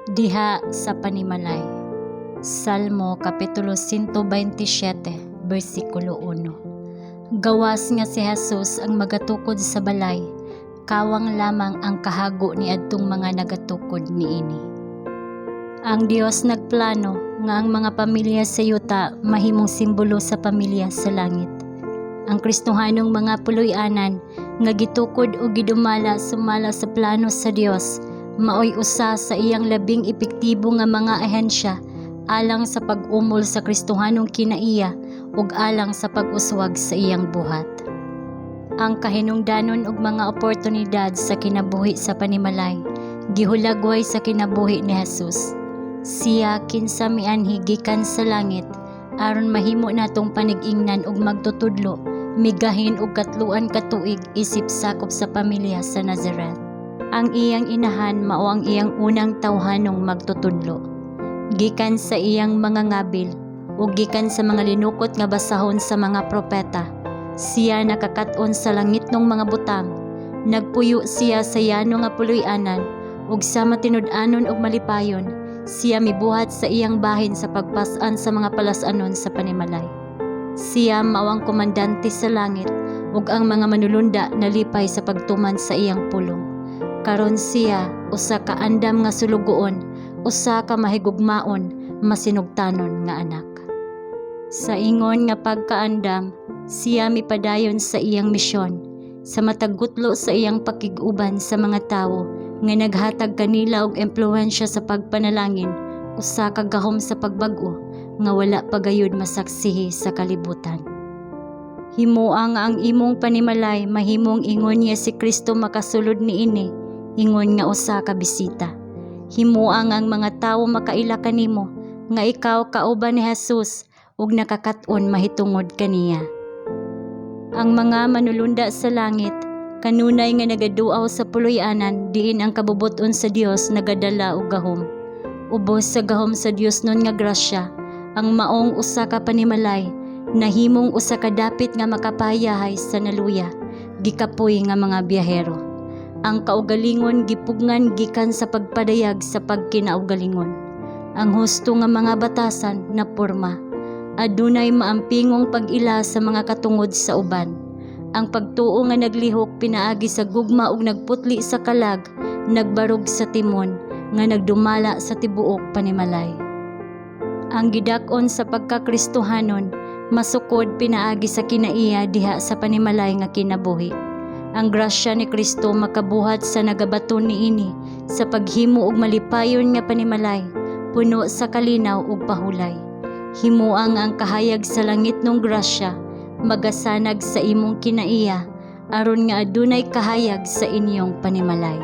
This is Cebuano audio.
Diha sa panimalay. Salmo Kapitulo 127, versikulo 1. Gawas nga si Jesus ang magatukod sa balay, kawang lamang ang kahago ni adtong mga nagatukod niini. Ang Dios nagplano nga ang mga pamilya sa yuta mahimong simbolo sa pamilya sa langit. Ang Kristohanong mga puloy-anan nga gitukod o gidumala sumala sa plano sa Dios maoy usa sa iyang labing epektibo nga mga ahensya alang sa pag-umol sa Kristohanong kinaiya ug alang sa pag-uswag sa iyang buhat. Ang kahinungdanon ug mga oportunidad sa kinabuhi sa panimalay gihulagway sa kinabuhi ni Jesus. Siya kinsa mianhi gikan sa langit aron mahimo natong panig-ingnan ug magtutudlo, migahin og katloan ka tuig isip sakop sa pamilya sa Nazareth. Ang iyang inahan mao ang iyang unang tawhanong magtutudlo. Gikan sa iyang mga ngabil ug gikan sa mga linukot nga basahon sa mga propeta, siya nakakat-on sa langitnong mga butang. Nagpuyo siya sa yano nga puloy-anan ug sa matinud-anon ug malipayon, siya mibuhat sa iyang bahin sa pagpas-an sa mga palas-anon sa panimalay. Siya mao ang komandante sa langit ug ang mga manulunda nalipay sa pagtuman sa iyang pulong. Karon siya usa ka andam nga sulugoon, usa ka mahigugmaon, masinugtanon nga anak. Sa ingon nga pagkaandam, siya mipadayon sa iyang misyon, sa matag gutlo sa iyang pakig-uban sa mga tawo nga naghatag kanila og impluwensya sa pagpanalangin, usa ka gahom sa pagbag-o nga wala pa gayud masaksihi sa kalibutan. Himoa nga ang imong panimalay mahimong ingon nga si Kristo makasulod niini ingon nga usa ka bisita. Himoa nga ang mga tawo makaila kanimo nga ikaw kauban ni Jesus ug nakakat-on mahitungod kaniya. Ang mga manulunda sa langit kanunay nga nagaduaw sa puloy-anan diin ang kabubut-on sa Dios nagadala og gahom. Ubos sa gahom sa Diosnon nga grasya, ang maong usa ka panimalay nahimong usa ka dapit nga makapahayahay sa naluya, gikapoy nga mga biyahero. Ang kaugalingon gipugngan gikan sa pagpadayag sa pagkinaugalingon. Ang husto nga mga batasan naporma. Adunay maampingong pag-ila sa mga katungod sa uban. Ang pagtuo nga naglihok pinaagi sa gugma ug nagputli sa kalag, nagbarog sa timon nga nagdumala sa tibuok panimalay. Ang gidak-on sa pagkakristohanon masukod pinaagi sa kinaiya diha sa panimalay nga kinabuhi. Ang grasya ni Kristo makabuhat sa nagabaton niini sa paghimo og malipayon nga panimalay, puno sa kalinaw ug pahulay. Himoa nga ang kahayag sa langitnong grasya magasanag sa imong kinaiya aron nga adunay kahayag sa inyong panimalay.